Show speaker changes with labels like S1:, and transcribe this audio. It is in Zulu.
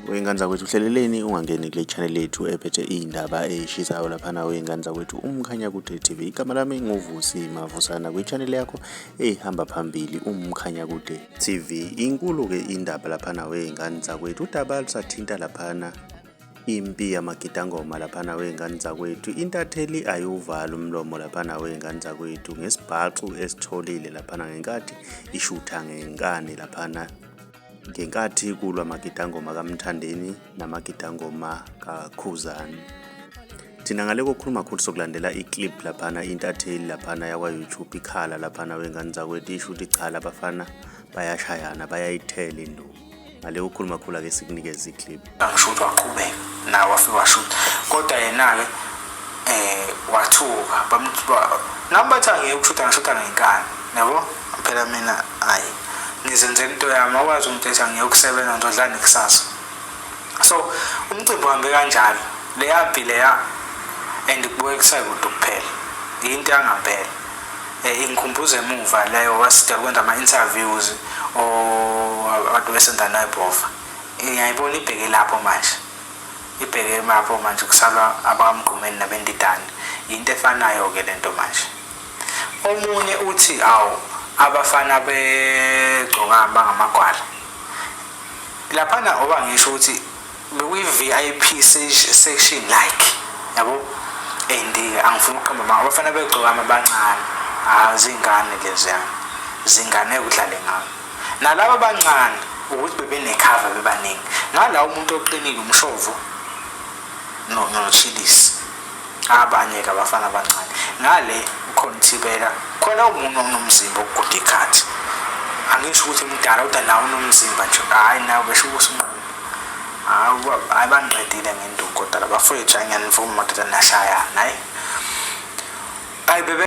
S1: Wey'ngane zakwethu hleleleni ungangeni kule channel yethu ephethe iy'ndaba ey'shisayo laphana wey'ngane zakwethu Umkhanyakude TV. Igama lami nguVusi Mavusana kwi-channel yakho ey'hamba phambili Umkhanyakude TV. Inkulu-ke indaba laphana wey'ngane zakwethu, udaba lusathinta laphana impi yamagidangoma laphana wey'ngane zakwethu. Intatheli ayiwuvali umlomo laphana wey'ngane zakwethu ngesibhaxu esitholile laphana ngenkathi ishutha ngenkani laphana ngenkathi kulwa amagidangoma kaMthandeni namagidangoma kaKhuzani. Thina ngale kokukhuluma kakhulu sokulandela i-clip laphana intatheli laphana yakwa-YouTube ikhala laphana wengane zakwethu isho ukuthi cha labafana bayashayana bayayithela induku. Ngale kokukhuluma kakhulu ake sikunikeze i-clip.
S2: Angisho ukuthi waqhubeka nawe wafika washuta kodwa yena-ke wathuka nami bathi angiyeke ukushuta ngishuta ngenkani yabo phela mina hayi ngizenzela into yami awukwazi ungithetha ngiyokusebenza ngizodlala nekusasa so umcimbi uhambe kanjalo leya mpi leya and kubuke kusekude ukuphela yinto yangampela ingikhumbuza emuva leyo wasidala ukwenza ama-interviews abantu besenza nayibhova ngiyayibona ibheke lapho manje ibheke lapho manje kusalwa abakamgqumeni nabendidane yinto efanayo-ke lento manje omunye uthi awu abafana begcokama bangamagwala laphana oba ngisho ukuthi bekuyi-VIP section like yabo and angifuni ukuqamba amanga abafana begcokama abancane azingane leziyana zingane kudlale ngawo nalaba abancane ukuthi bebenekhava bebaningi ngala umuntu oqinile umshovo nochilisi abanye-ke abafana abancane ngale ukhona uthibela khona umuntu onomzimba okuguda ikhathi angisho ukuthi mdala kodwa nawe unomzimba nje hhayi nawe besho ukusinquma hayi bangiqedile ngenduku kodwa labafowethu angiyanivuma madoda nashayana hayi hayi bebe.